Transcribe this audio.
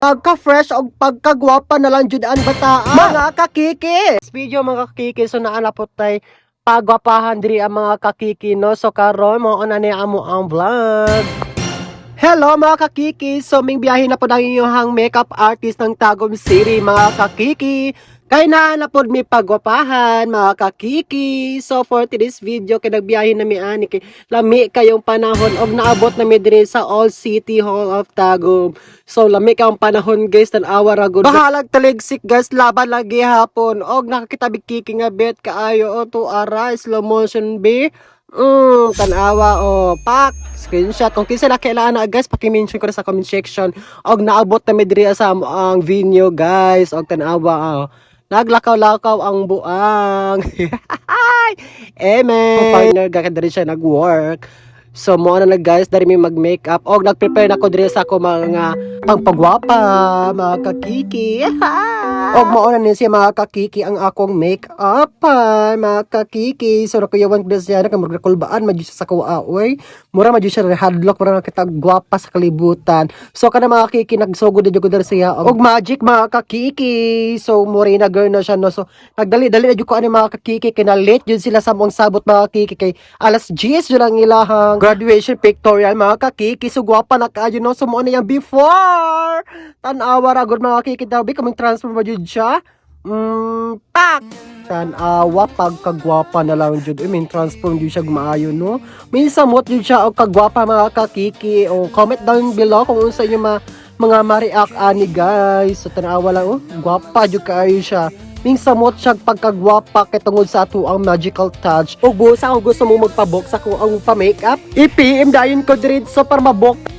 Pagka-fresh og pagkagwapa na lang jud ang bataa. Mga kakiki. Video, mga kakiki, so naa na po tay pagwapahan diri ang mga kakiki, no. So karon mao na ni amo ang vlog. Hello, mga kakiki! So ming biyahe na po ang inyong makeup artist ng Tagum City, mga kakiki. Kay naa na po mi pagwapahan, mga kakiki. So for today's video kay nagbiyahe na mi ani kay lami kayong panahon og naabot na mi diri sa Old City Hall of Tagum. So lami kang panahon, guys, tan-awa ra gud. Bahalag taligsik, guys, laban lagi hapon og nakakita kiki nga bet kaayo o to ara slow motion be. Tanawa o pak screenshot kung kinsa na kailangan na, guys, paki-mention ko na sa comment section. Og naabot na mi diri sa amo ang venue, guys, og tanawa, oh. Naglakaw-lakaw ang buang. Amen. Partner ga diri siya nag-work. So mo na, guys, dari mi mag-makeup og nag-prepare na ko diri sa ako mga pangpagwapa, mga kakiki. Og mao na ni siya, mga kakiki, ang akong make-up, mga kakiki. So nakuyawan ko siya na kulbaan man jud siya sa kuha, oy. Mura man jud siya hadlock, mura na kita gwapa sa kalibutan. So kana, mga kakiki, nagsugod na jud ko diri siya og magic, mga kakiki. So morena girl na siya, no. So nagdali-dali na jud ko ani, mga kakiki, kay na late jud sila sa among sabot, mga kakiki, kay alas 10 jud ang ilahang graduation pictorial, mga kakiki. So gwapa na kaayo, no. So mao na yang before. Tan-awa ra gud, mga kakiki, daw bi kaming transform ba jud siya. Pak! Tanawa, pagkagwapa na lang jud. I mean, transform jud siya maayo, no? May samot jud siya og kagwapa, mga kakiki. O comment down below kung unsa inyo mga ma-react ani, guys. So tanawa lang, oh, gwapa jud kaayo siya. Ming samot siya pagkagwapa kay tungod sa ato ang magical touch. Ug busa kung gusto mo magpa-book sa ko ang pa-makeup, i-PM dayon ko diretso para mabook.